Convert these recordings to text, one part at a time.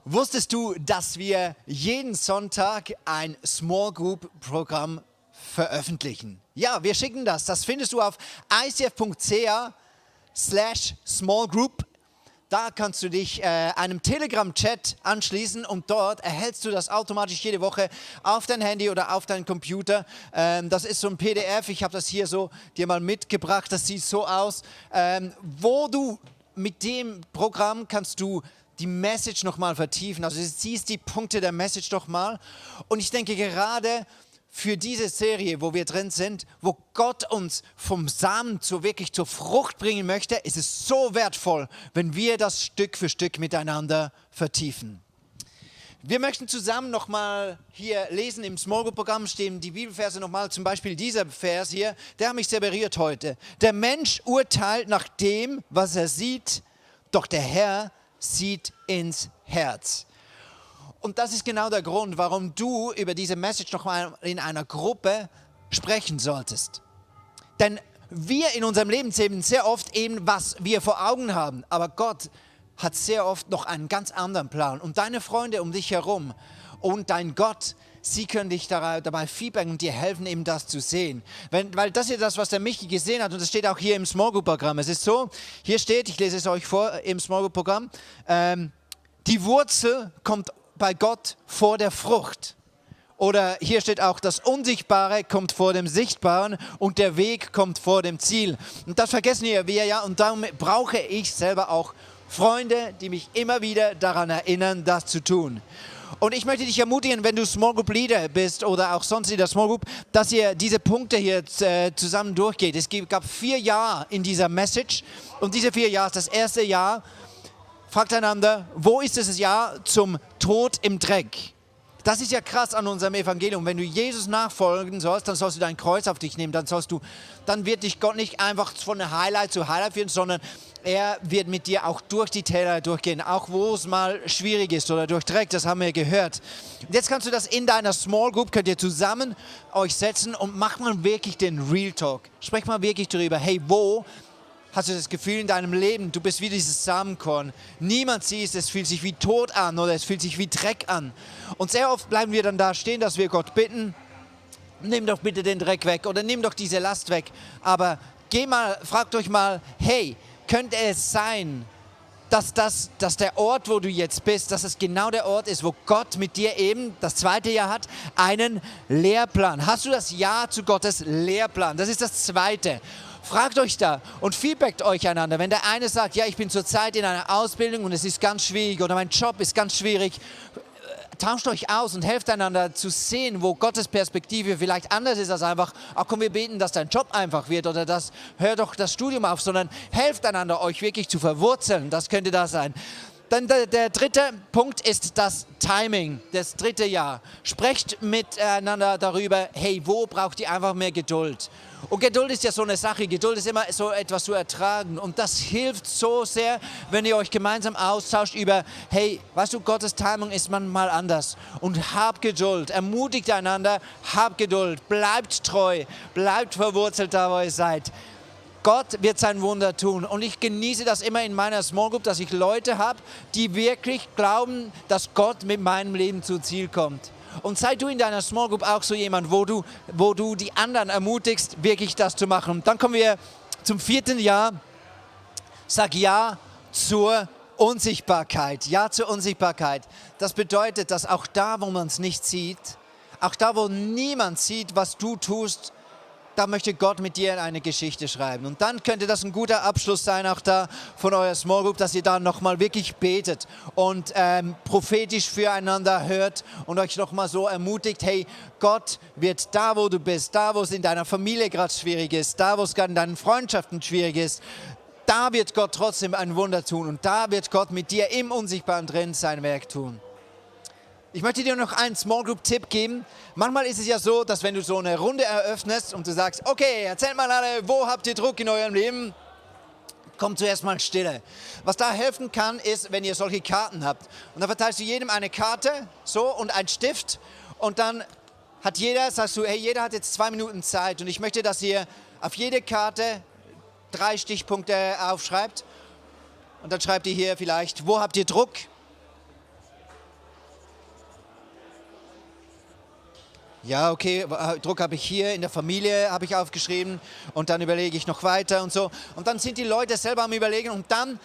Wusstest du, dass wir jeden Sonntag ein Small Group Programm veröffentlichen? Ja, wir schicken das. Das findest du auf icf.ch/smallgroup. Da kannst du dich einem Telegram-Chat anschließen und dort erhältst du das automatisch jede Woche auf dein Handy oder auf deinen Computer. Das ist so ein PDF, ich habe das hier so dir mal mitgebracht, das sieht so aus, wo du mit dem Programm kannst du die Message nochmal vertiefen. Also du siehst die Punkte der Message nochmal. Und ich denke gerade für diese Serie, wo wir drin sind, wo Gott uns vom Samen wirklich zur Frucht bringen möchte, ist es so wertvoll, wenn wir das Stück für Stück miteinander vertiefen. Wir möchten zusammen nochmal hier lesen, im Small Group Programm stehen die Bibelverse nochmal, zum Beispiel dieser Vers hier, der hat mich sehr berührt heute. Der Mensch urteilt nach dem, was er sieht, doch der Herr sieht ins Herz. Und das ist genau der Grund, warum du über diese Message nochmal in einer Gruppe sprechen solltest. Denn wir in unserem Leben sehen sehr oft eben, was wir vor Augen haben. Aber Gott hat sehr oft noch einen ganz anderen Plan. Und deine Freunde um dich herum und dein Gott, sie können dich dabei feedbacken und dir helfen, eben das zu sehen. Weil das ist das, was der Michi gesehen hat und das steht auch hier im Small Group Programm. Es ist so, hier steht, ich lese es euch vor im Small Group Programm, die Wurzel kommt bei Gott vor der Frucht. Oder hier steht auch, das Unsichtbare kommt vor dem Sichtbaren und der Weg kommt vor dem Ziel. Und das vergessen wir ja und darum brauche ich selber auch Freunde, die mich immer wieder daran erinnern, das zu tun. Und ich möchte dich ermutigen, wenn du Small Group Leader bist oder auch sonst in der Small Group, dass ihr diese Punkte hier zusammen durchgeht. Es gab 4 Jahre in dieser Message und diese 4 Jahre, das erste Jahr, fragt einander, wo ist dieses Jahr zum Tod im Dreck? Das ist ja krass an unserem Evangelium. Wenn du Jesus nachfolgen sollst, dann sollst du dein Kreuz auf dich nehmen. Dann wird dich Gott nicht einfach von Highlight zu Highlight führen, sondern er wird mit dir auch durch die Täler durchgehen, auch wo es mal schwierig ist oder durch Dreck, das haben wir gehört. Jetzt kannst du das in deiner Small Group, könnt ihr zusammen euch setzen und macht mal wirklich den Real Talk. Sprecht mal wirklich darüber, hey, wo hast du das Gefühl in deinem Leben, du bist wie dieses Samenkorn. Niemand sieht es, fühlt sich wie Tod an oder es fühlt sich wie Dreck an. Und sehr oft bleiben wir dann da stehen, dass wir Gott bitten, nimm doch bitte den Dreck weg oder nimm doch diese Last weg. Aber fragt euch mal, hey, könnte es sein, dass der Ort, wo du jetzt bist, dass es genau der Ort ist, wo Gott mit dir eben, das zweite Jahr hat, einen Lehrplan. Hast du das Ja zu Gottes Lehrplan? Das ist das zweite. Fragt euch da und feedbackt euch einander. Wenn der eine sagt, ja, ich bin zurzeit in einer Ausbildung und es ist ganz schwierig oder mein Job ist ganz schwierig, tauscht euch aus und helft einander zu sehen, wo Gottes Perspektive vielleicht anders ist als einfach, ach komm, wir beten, dass dein Job einfach wird oder hör doch das Studium auf, sondern helft einander, euch wirklich zu verwurzeln. Das könnte das sein. Dann der dritte Punkt ist das Timing, das dritte Jahr. Sprecht miteinander darüber, hey, wo braucht ihr einfach mehr Geduld? Und Geduld ist ja so eine Sache, Geduld ist immer so etwas zu ertragen und das hilft so sehr, wenn ihr euch gemeinsam austauscht über, hey, weißt du, Gottes Timing ist manchmal anders und habt Geduld, ermutigt einander, habt Geduld, bleibt treu, bleibt verwurzelt da, wo ihr seid. Gott wird sein Wunder tun und ich genieße das immer in meiner Small Group, dass ich Leute habe, die wirklich glauben, dass Gott mit meinem Leben zu Ziel kommt. Und sei du in deiner Small Group auch so jemand, wo du die anderen ermutigst, wirklich das zu machen. Und dann kommen wir zum 4. Jahr. Sag Ja zur Unsichtbarkeit. Ja zur Unsichtbarkeit. Das bedeutet, dass auch da, wo man es nicht sieht, auch da, wo niemand sieht, was du tust, da möchte Gott mit dir eine Geschichte schreiben. Und dann könnte das ein guter Abschluss sein, auch da von eurer Small Group, dass ihr da nochmal wirklich betet und prophetisch füreinander hört und euch nochmal so ermutigt, hey, Gott wird da, wo du bist, da, wo es in deiner Familie gerade schwierig ist, da, wo es gerade in deinen Freundschaften schwierig ist, da wird Gott trotzdem ein Wunder tun und da wird Gott mit dir im Unsichtbaren drin sein Werk tun. Ich möchte dir noch einen Small Group Tipp geben. Manchmal ist es ja so, dass wenn du so eine Runde eröffnest und du sagst, okay, erzählt mal alle, wo habt ihr Druck in eurem Leben? Kommt zuerst mal Stille. Was da helfen kann, ist, wenn ihr solche Karten habt. Und dann verteilst du jedem eine Karte, so, und einen Stift. Und dann sagst du, hey, jeder hat jetzt 2 Minuten Zeit. Und ich möchte, dass ihr auf jede Karte 3 Stichpunkte aufschreibt. Und dann schreibt ihr hier vielleicht, wo habt ihr Druck? Ja, okay, Druck habe ich hier, in der Familie habe ich aufgeschrieben und dann überlege ich noch weiter und so. Und dann sind die Leute selber am Überlegen und dann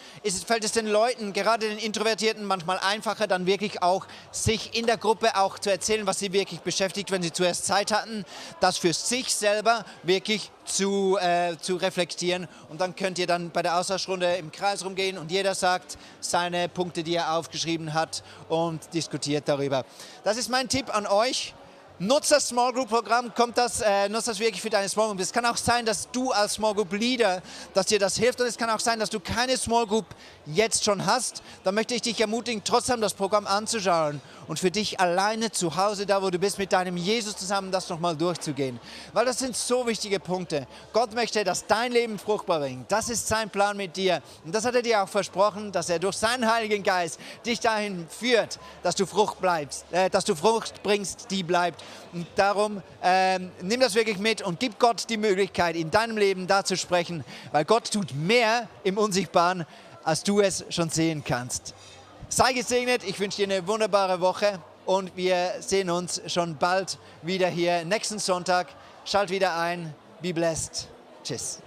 fällt es den Leuten, gerade den Introvertierten, manchmal einfacher, dann wirklich auch sich in der Gruppe auch zu erzählen, was sie wirklich beschäftigt, wenn sie zuerst Zeit hatten, das für sich selber wirklich zu reflektieren. Und dann könnt ihr dann bei der Austauschrunde im Kreis rumgehen und jeder sagt seine Punkte, die er aufgeschrieben hat und diskutiert darüber. Das ist mein Tipp an euch. Nutzt das Small Group Programm, nutzt das wirklich für deine Small Group. Es kann auch sein, dass du als Small Group Leader, dass dir das hilft und es kann auch sein, dass du keine Small Group jetzt schon hast. Dann möchte ich dich ermutigen, trotzdem das Programm anzuschauen und für dich alleine zu Hause, da wo du bist, mit deinem Jesus zusammen das nochmal durchzugehen. Weil das sind so wichtige Punkte. Gott möchte, dass dein Leben fruchtbar bringt. Das ist sein Plan mit dir. Und das hat er dir auch versprochen, dass er durch seinen Heiligen Geist dich dahin führt, dass du Frucht bringst, die bleibt. Und darum nimm das wirklich mit und gib Gott die Möglichkeit, in deinem Leben da zu sprechen, weil Gott tut mehr im Unsichtbaren, als du es schon sehen kannst. Sei gesegnet, ich wünsche dir eine wunderbare Woche und wir sehen uns schon bald wieder hier nächsten Sonntag. Schalt wieder ein, be blessed. Tschüss.